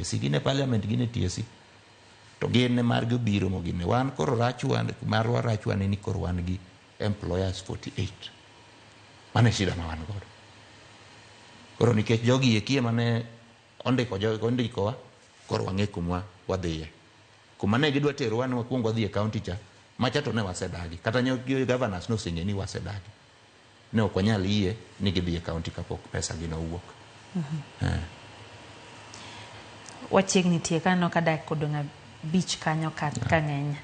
TSC, gin e parliament, gin e TSC, to gin ne margi obiro mogine. Wan koro rachwa marwa, rachwa ne ni koro wan gi employers 48. Mano e shida ma wan godo koro, nikech jogi eki ema ne ondiko ondikowa. Koro wang'e kuma wadhiye, kuma ne gidwa terowa ni wakwong wadhi e county cha macha, to ne wasedagi. Kata governors noseng'e ni wasedagi, ne ok wanyal yie ni gidhi e county kapok pesa gi nowuok. Wachiegni tieko, aneno ka dakika odong' 5 kanyo ka ng'eny.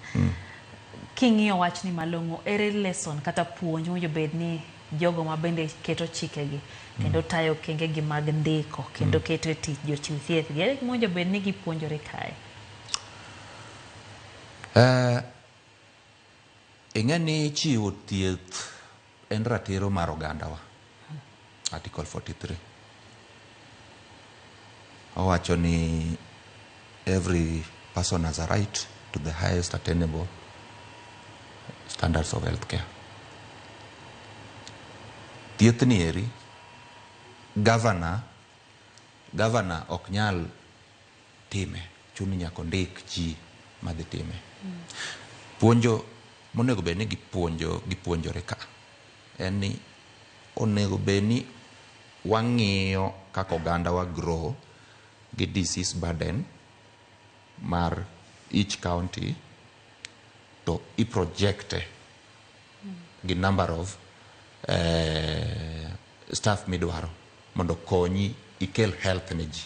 King'iyo wachni malong'o, ere lesson kata puonj mowinjo bed ni jogo ma bende keto chikegi kendo tayo okengegi mag ndiko kendo keto e tich jochiw thieth gi, ere gima owinjo bed ni gipuonjore kae? Ing'e ni chiwo thieth en ratiro mar ogandawa. Article 43 owacho ni every person has a right to the highest attainable standards of healthcare. Thieth ni eri, governor ok nyal time, chuno nyaka ondik ji madhi time. Puonjo monego bed ni gipuonjo, gipuonjore ka en ni onego bed ni wang'iyo kaka oganda wa grow gi disease burden mar each county, to i project gi number of staff midwaro mondo konyi ikel health ne ji.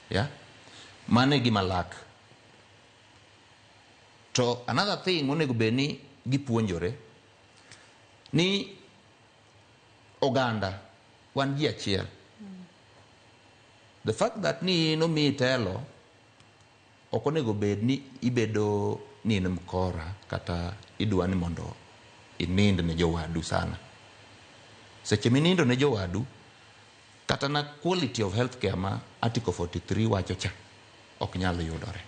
Yeah? Mano e gima lak. To another thing monego bed ni gipuonjore ni oganda wan ji achiel. The fact that ni in omiyi telo ok onego bed ni ibedo ni in mkora kata idwa ni mondo inind ne jowadu sana. Seche minindo ne jowadu, kata na quality of healthcare ma Article 43 wacho cha ok nyal yudore.